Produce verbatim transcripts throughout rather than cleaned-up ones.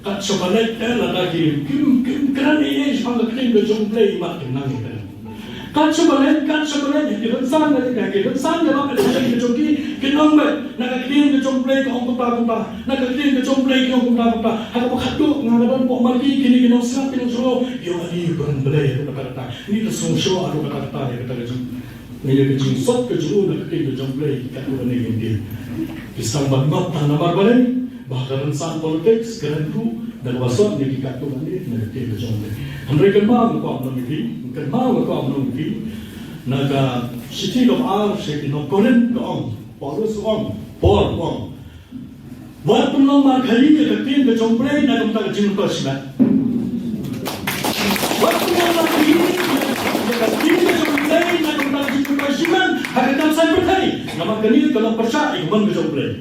Kat shaba leit te lada ki kim, kim kren ei ei shaphang ka ktien ka jong U Blei, mat kim nang ïa kren. Kat shaba leit, kat shaba leit, ki rynsan, ki rynsan ïa la ka ktien ka jong ki, kin ong beit na ka ktien ka jong U Blei ka ong kumta kumta, na ka ktien ka jong U Blei ka ong kumta kumta. Ha kaba khatduh nga la don bok marki, kine ki nongsngap, ki nongsngap, ïa u ali u kren Blei ha kata kata. Ni la sngewshoh ha kata kata ïa kata ka jong Ngi ïa ka jingsop ka jong u na ka ktien ka jong U Blei, katto katne ngi ïa. Ki sdang ban map tang namar balei, ba ha ka rynsan politics, kren ruh na kaba sot ngi ki katto katne na ka ktien ka jong U Blei. Hynrei kynmaw nga kwah ban ong ïa phi, kynmaw nga kwah ban ong ïa phi, na ka shithi kaba ar sha ki nong Korinth ka ong Paulus, u ong, Paul u ong, wat pynlong markhaii ïa ka ktien ka jong U Blei na ka bynta ka jingmyntoi shimet. Wat pynlong markhaii ïa ka ktien ka jong U Blei na ka bynta ka jingmyntoi shimet ha ka kam saiñ pyrthei. Namar kane ka long pyrshah ïa ka mon ka jong U Blei.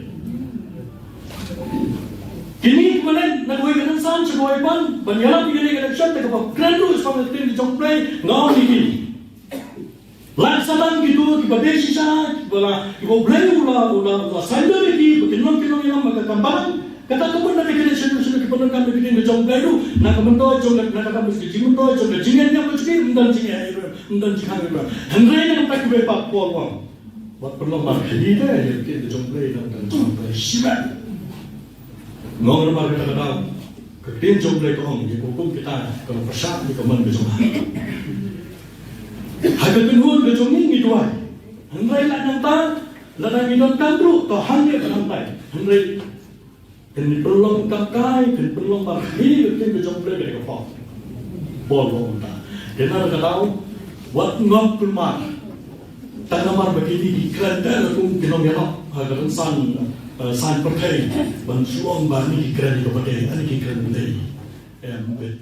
Kine kiba leit na kawei ka rynsan sha kawei pat ban ïalap ïa kane ka election, te kaba kren ruh shaphang ka ktien ka jong U Blei, nga ong ïa kine. Lait Satan kito kiba dei shisha, kiba la, kiba U Blei u la, u la, u la saiñdur ïa ki ba kin long, kin long ïa ka kam balang. Kata ka mut na ka ktien, shano shano kiba donkam ïa ka ktien ka jong U Blei ruh, na ka myntoi jong ka, na ka kam ka jingmyntoi jong ka jingïaid niam ka jong ki, ym don jingïaid, ym don jingïaid. Hynrei na ka bynta kiwei pat Paul u ong, wat pynlong markhaii te ïa ka ktien ka jong U Blei na ka bynta ka jingmyntoi shimet. Nga ong namar kata ka daw ka ktien jong U Blei ka ong, ïa ka hukum kita ka long pyrshah ïa ka mon ka jong nga. Ha ka kynhun ka jong ngi ngi duwai. Hynrei lada nangta, lada ngi donkam ruh, to hangne ban nangtai. Hynrei kin pynlong kamkai, kin pynlong markhaii ïa ka ktien ka jong U Blei ka dei ka pop. Paul u ong kumta. Te na ka daw, wat ngop kulmar. Tang namar ba kine ki kren te la kum ki nongïalap ha ka rynsan, eh, saiñ pyrthei ban shu ong ba ani ki kren ïa kaba dei, ani ki kren ïa kaba dei. Em, eh,